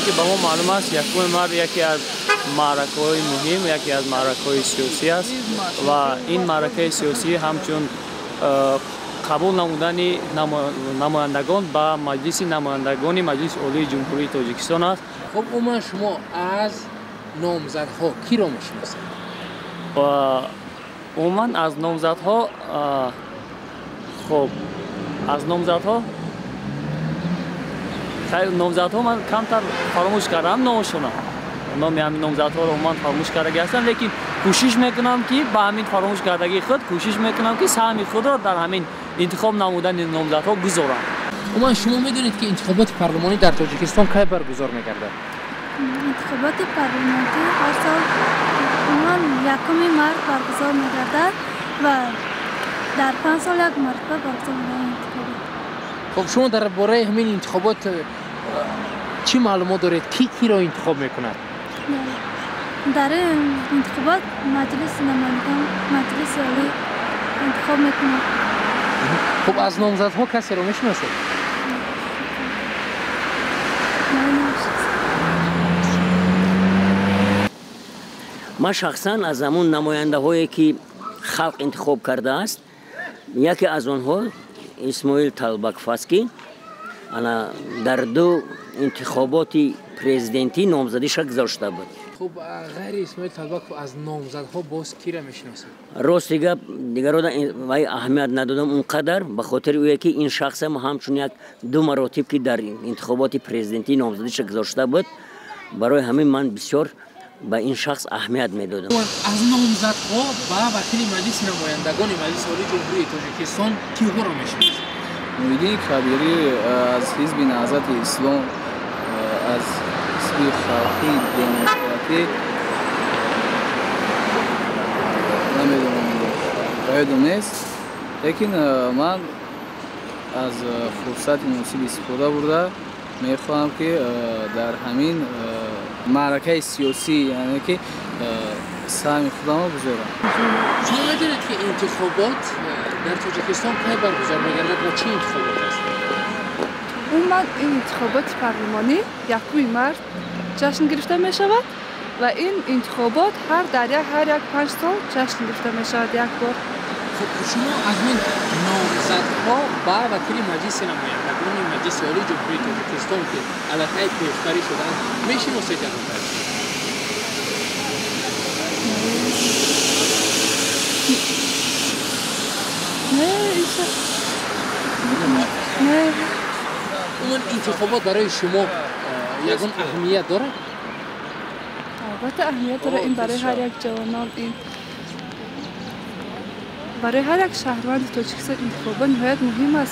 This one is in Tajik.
ки ба мо маълум аст, якуми март яке аз маъракаҳои муҳим, яке аз маъракаҳои сиёсӣ аст ва ин маъракаи сиёсӣ ҳамчун қабул намудани намояндагон ба Маҷлиси намояндагони Маҷлиси Олии Ҷумҳурии Тоҷикистон аст. Хуб, умуман шумо аз номзадҳо киро мешиносед? Умуман аз номзадҳо, хуб, аз номзадҳо номзадҳо ман камтар фаромӯш кардам номашонро. Номи ҳамин номзадҳоро ман фаромӯш кардагӣ ҳастам, лекин кӯшиш мекунам, ки ба ҳамин фаромӯш кардагии худ кӯшиш мекунам, ки саҳми худро дар ҳамин интихоб намудани номзадҳо гузорам. Умуман шумо медонед, ки интихоботи парлумонӣ дар Тоҷикистон кай баргузор мегардад? Интихоботи парлумонӣ ҳар сол умуман 1 март баргузор мегардад ва дар 5 сол як маротиба баргузор мегардад интихобот. Хуб, шумо дар бораи ҳамин интихобот чӣ маълумот доред? Ки киро интихоб мекунад? Дар интихобот Маҷлиси намояндагон, Маҷлиси Олӣ интихоб мекунад. Хуб, аз номзадҳо касеро мешиносед? Ман шахсан аз ҳамон намояндаҳое, ки халқ интихоб кардааст, яке аз онҳо Исмоил Талбаков аст, ки ана дар ду интихоботи президентӣ номзадиша гузошта буд. Хуб, ғайри Исмоил Талбаков аз номзадҳо боз киро мешиносед? Рости гап, дигаро вай аҳамият надодам он қадар, ба хотири ӯе ки ин шахсам ҳамчун як ду маротиб ки дар интихоботи президентӣ номзадиша гузошта буд, барои ҳамин ман бисёр ба ин шахс аҳамият медодам. Аз номзадҳо ба вакили Маҷлиси намояндагони Маҷлиси Олии Ҷумҳурии Тоҷикистон киҳоро мешиносед? Муҳиддини Кабирӣ аз ҳизби Наҳзати Ислом, аз ҳизби Халқии Демократӣ, намедонам, ба ёдам нест, лекин ман аз фурсати муносиб истифода бурда мехоҳам, ки дар ҳамин маъракаи сиёсӣ, яъне ки саҳми худамро бигузорам. Шумо медонед, ки интихобот дар Тоҷикистон кай баргузор мегардад ва чӣ интихобот аст? Умуман ин интихоботи парлумонӣ 1 март ҷашн гирифта мешавад ва ин интихобот ҳар дар ҳар як 5 сол ҷашн гирифта мешавад як бор. Хуб, шумо аз ин номзадҳо ба вакили Маҷлиси намояндагони Маҷлиси Олии Ҷумҳурии Тоҷикистон, ки аллакай пешбарӣ шудаанд, мешиносед ягон кас? Не. Умуман интихобот барои шумо ягон аҳамият дорад? Албатта аҳамият дорад. Ин барои ҳар як ҷавонон, ин барои ҳар як шаҳрванди Тоҷикистон интихобот ниҳоят муҳим аст.